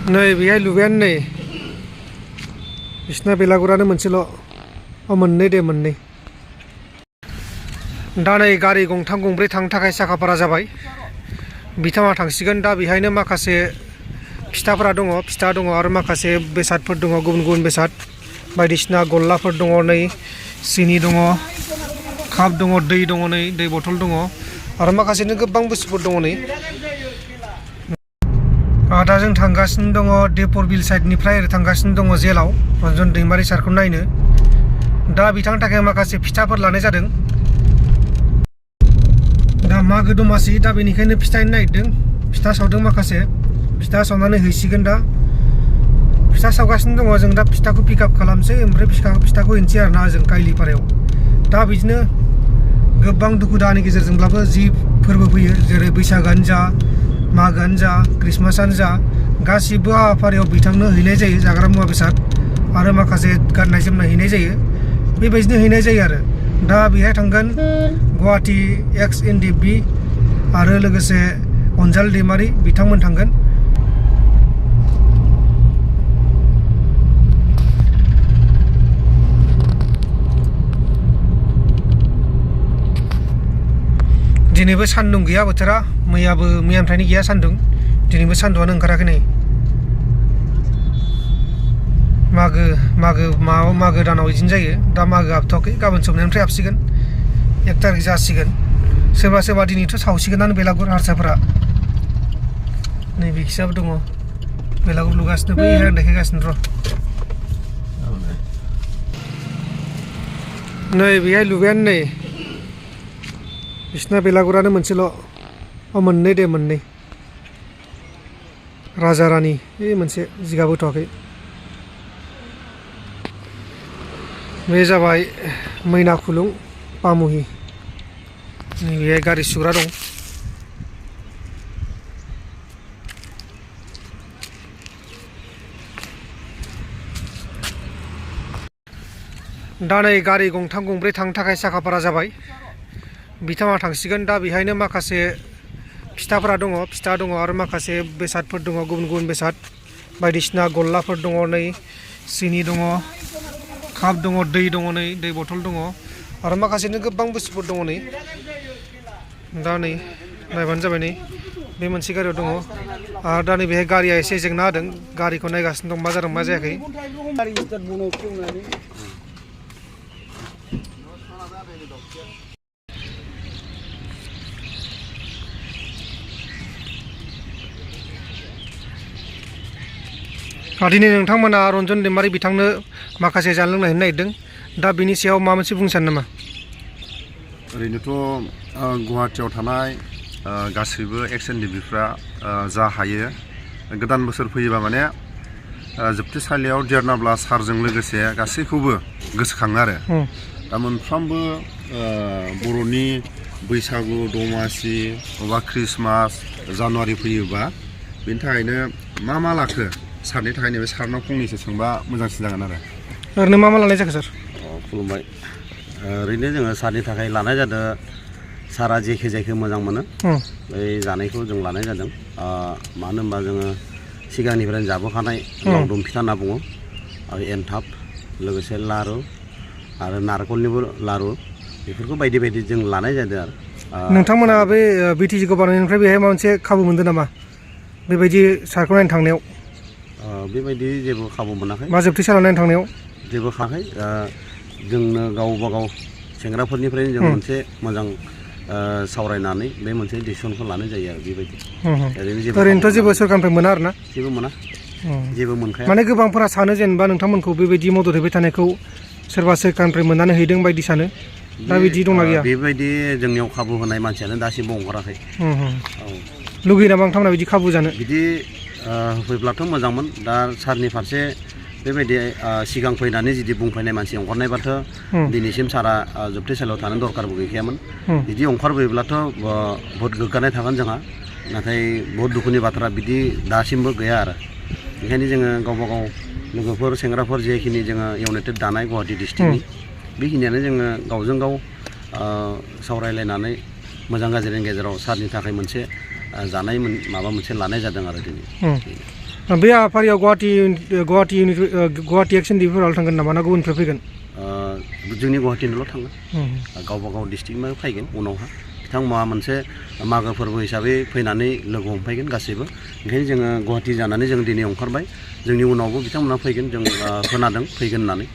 नै बेहाय लुबायानो नै बिसिना बेलागुरानो मोनसेल' मोननै दे मोननै। दा नै गारि गंथाम गंब्रै थांनो थाखाय साखाफारा जाबाय। बिथाङा थांसिगोन। दा बेहायनो माखासे फिथाफोरा दङ, फिथा दङ आरो माखासे बेसादफोर दङ, गुबुन गुबुन बेसाद बायदिसिना गल्लाफोर दङ। नै सिनि दङ, काप दङ, दै दङ, नै दै बथल दङ आरो माखासेनो गोबां बुस्थुफोर दङ। नै दा जों थांगासिनो दङ देपर बिल साइडनिफ्राय ओरै थांगासिनो दङ जेलाव रन्जन दैमारि सारखौ नायनो। दा बिथांनि थाखाय माखासे फिथाफोर लानाय जादों। दा मागो दमासि, दा बेनिखायनो फिथानो नागिरदों। फिथा सावदों, माखासे फिथा सावनानै हैसिगोन। दा फिथा सावगासिनो दङ। जों दा फिथाखौ पिकआप खालामसै, ओमफ्राय फिथाखौ हैनोसै आरोना जों काइलिपारायाव। दा बिदिनो गोबां दुखु दाहानि गेजेरजोंब्लाबो जि फोरबो फैयो, जेरै बैसागोआनो जा, मागोआनो जा, ख्रिस्टमासआनो जा, गासिबो हाबाफारियाव बिथांनो हैनाय जायो जाग्रा मुवा बेसाद आरो माखासे गाननाय जोमनाय हैनाय जायो। बेबायदिनो हैनाय जायो आरो। दा बेहाय थांगोन गुवाहाटि एक्स NDFB आरो लोगोसे अनजालि दैमारि बिथांमोन थांगोन। दिनैबो सान्दुं गैया बोथोरा, मैयानिफ्रायनो गैया सान्दुं, दिनैबो सान्दुंआनो ओंखाराखै नै। मागो दानाव बिदिनो जायो। दा मागो हाबथ'वाखै, गाबोन सबनिफ्राय हाबसिगोन, 1 थारिख जासिगोन। सोरबा सोरबा दिनैथ' सावसिगोनानो बेलागुर हारसाफोरा। नै बेखिजाबो दङ बेलागुर लुगासिनो, बैहाय देखायगासिनो र'। नै बेहाय लुबायानो नै बिसिना बेलागुरानो मोनसेल' मोननै दे मोननै। राजा रानि बे मोनसे जिगाब होथ'वाखै। बे जाबाय मैना खुलुं पामुहि। नैबेहाय गारि सुग्रा दं। दा नै गारि गंथाम गंब्रै थांनो थाखाय साखाफारा जाबाय। बिथाङा थांसिगोन। दा बेहायनो माखासे फिथाफोरा दङ, फिथा दङ आरो माखासे बेसादफोर दङ, गुबुन गुबुन बेसाद बायदिसिना गल्लाफोर दङ। नै सिनि दङ, काप दङ, दै दङ, नै दै बथल दङ आरो माखासेनो गोबां बुस्थुफोर दङ। नै दा नै नायबानो जाबाय, नै बे मोनसे गारियाव दङ आरो दा नै बेहाय गारिया एसे जेंना होदों, गारिखौ नायगासिनो दं मा जादों मा जायाखै। दिनै नोंथांमोना रन्जन दैमारि बिथांनो माखासे जानो लोंनाय होनो नागिरदों। दा बिनि सायाव माबा मोनसे बुंनो सानो नामा? ओरैनोथ' गुवाहाटियाव थानाय गासैबो एक्स NDFBफ्रा जा हायो गोदान बोसोर फैयोबा माने जोबथेसालियाव देरनाब्ला सारजों लोगोसे गासैखौबो गोसोखाङो आरो। दा मोनफ्रोमबो बर'नि बैसागु, दमासि बा ख्रिस्टमास, जानुवारि फैयोबा बेनि थाखायनो मा लाखो सारनि थाखायनो बे सारनाव फंनैसो सोंबा मोजांसिन जागोन आरो। ओरैनो मा लानाय जाखो सार? खुलुमबाय। ओरैनो जोङो सारनि थाखाय लानाय जादों, सारा जेखि मोजां मोनो बै जानायखौ जों लानाय जादों। मानो होनबा जोङो सिगांनिफ्रायनो जाबोखानाय लावदुम फिथा होनना बुङो आरो एनथाब, लोगोसे लारु आरो नारेंखलनिबो लारु, बेफोरखौ बायदि बायदि जों लानाय जादों आरो। नोंथांमोना बे BTG गभार्नमेन्टनिफ्राय बेहाय माबा मोनसे खाबु मोनदों नामा बेबायदि सारखौ नायनो थांनायाव? बेबायदि जेबो खाबु मोनाखै। मा जोबथेसालियाव नायनो थांनायाव जेबो खायाखै। जोंनो गावबा गाव सेंग्राफोरनिफ्रायनो जों मोनसे मोजां सावरायनानै बे मोनसे डिसिसनखौ लानाय जायो आरो बेबायदि। ओरैनोथ' जेबो सोरखारनिफ्राय मोना आरोना? जेबो मोना, जेबो मोनखाया। माने गोबांफोरा सानो जेनेबा नोंथांमोनखौ बेबायदि मदद होबाय थानायखौ सोरबा सोरखारनिफ्राय मोननानै हैदों बायदि सानो। दा बिदि दंना गैया? बेबायदि जोंनियाव खाबु होनाय मानसियानो दासिमबो ओंखाराखै। लुगैयो नामा नोंथांमोना बिदि खाबु जानो? बिदि होफैब्लाथ' मोजांमोन। दा सारनि फारसे बेबायदि सिगां फैनानै जुदि बुंफैनाय मानसि ओंखारनायबाथ' दिनैसिम सारा जोबथेसालियाव थानो दरकारबो गैखायामोन। बिदि ओंखारबोयोब्लाथ' बहुद गोग्गानाय थागोन जोंहा। नाथाय बहुद दुखुनि बाथ्रा, बिदि दासिमबो गैया आरो। बेखायनो जोङो गावबा गाव लोगोफोर, सेंग्राफोर जेखिनि जोङो इउनाइटेड दानाय गुवाहाटि डिस्ट्रिक्टनि, बेखिनियानो जोङो गावजों गाव सावरायलायनानै मोजां गाज्रिनि गेजेराव सारनि थाखाय मोनसे जानाय माबा मोनसे लानाय जादों आरो दिनै। बे हाबाफारियाव गुवाहाटि एक्सएनडिफोराव थांगोन नामा ना गुबुननिफ्राय फैगोन? जोंनि गुवाहाटिनिल' थाङो गावबा गाव डिस्ट्रिक्टनिफ्राय फैगोन उनावहा बिथांमोना मोनसे मागो फोरबो हिसाबै फैनानै लोगो हमफैगोन गासैबो ओंखायनो जोङो गुवाहाटि जानानै जों दिनै ओंखारबाय जोंनि उनावबो बिथांमोना फैगोन जों खोनादों फैगोन होननानै